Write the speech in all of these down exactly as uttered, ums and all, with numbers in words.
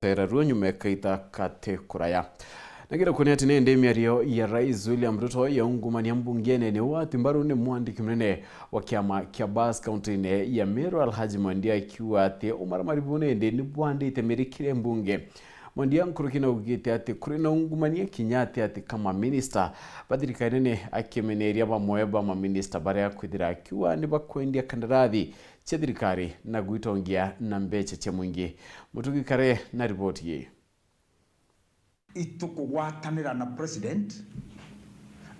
Tera ruo nyuma ekaita kati kuraya. Nagira kuonia ati nindi miario ya Rais William Ruto ya ungumania mbungene ni wati mbaru ni mwandiki munene wa kiama kia Bus kaunti-ini ya Meru, Alhaji Mwendia, akiuga ati umaramari buu nindi ni bwandite mirikire mbunge. Mwendia nkuruki naugite ati kuri na ungumania kinya ati ati kama minista ba thirikari nene, akimeneria bamwe ba maminista baria kwithira akiuga ni bakwendia kandarathi cia thirikari na gwitongia na mbeca cia mwingi. Mutugi Kare na riboti ii. Itukugwatanira na president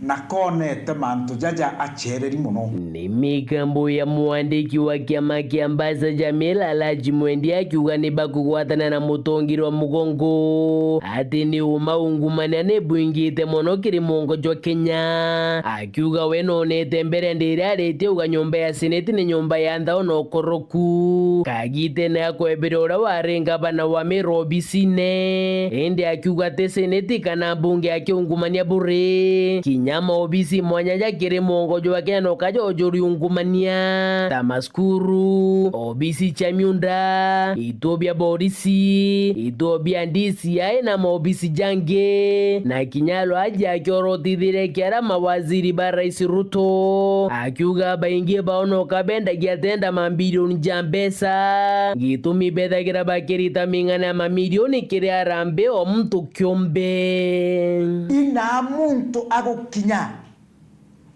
na konete mantu jaja acereri mono. Ni migambo ya mwandiki wa kiama kia Mbasa Jamil Alhaji Mwendia akiuga ni bakugwatana na mutongeria wa mugongo ati ni uma ungumania ni bwingite mono kiri mwongo jwa Kenya. Akiuga we nonete mbere ndiria aritie uga nyomba ya seneti ni nyomba ya nthao na ukoroku. Kagitene akwebire uria wari ngavana wa Meru obisine, indi akiuga ati seneti kana mbunge akiungumania buri. Kinya maobisi mwanya ja kiri mwongo jwa Kenya no kajojuri ungumania, ta macukuru, obisi cia miunda, ituo bia borisi, ituo bia D C I na maobisi jangi. Na kinya Alhaji akiorotithire kiara mawaziri ba Rais Ruto, akiuga baingi bao no kabendagia tenda mambirioni ja mbeca, gitumi bethagira bakirita ming'ana ya mamirioni kiri arambe o muntu kiumbe. Ina muntu agukinya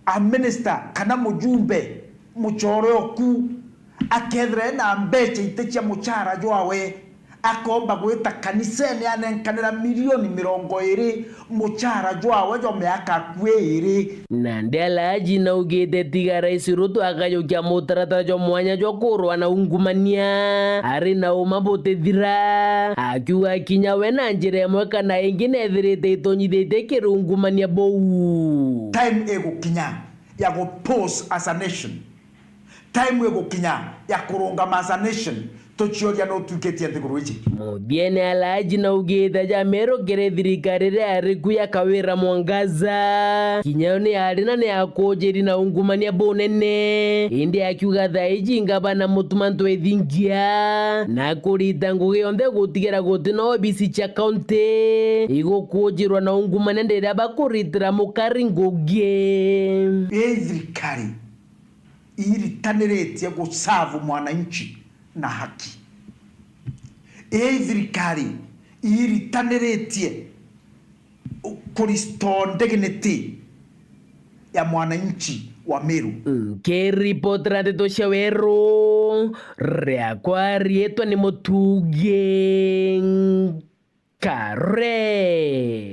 a minister kana mujumbe mucore oku akethira ena mbeca iti cia mucara jwawe, akomba gwita kanisene anenkanira milioni mirongo iri mucara jwawe jwa miaka akui iri. Nandi Alhaji naugite tiga Rais Ruto akajukia mutaratara jwa mwanya jwa kurwa na ungumania, ari na uma butithira, akiuga kinya we na njira imwe kana ingi nethirite itonyithitie kiri ungumania buu. Time igukinya ya gu pause as a nation. Time igukinya ya kurungama as a nation, tucioria no tukitie nthiguru iji. Muthiene Alhaji naugite ja Meru kiri thirikari iria yari ku ya Kawira Mwangaza, kinya yo ni yari na ni yakujiri na ungumania bunene, indi akiuga thaa iji ngavana Mutuma ntwithingia na kurita ngugi yonthe gutigira guti na obisi cia kaunti igukujirwa na ungumania ndiria bakuritira mukari ngugi. Ii thirikari iritaniritie guserve mwananchi na haki. Ii thirikari iritaniritie ku restore dignity ya mwananchi wa Meru. Nkiripotera ndeto cia weru, riakwa riitwa ni Mutugi Kare.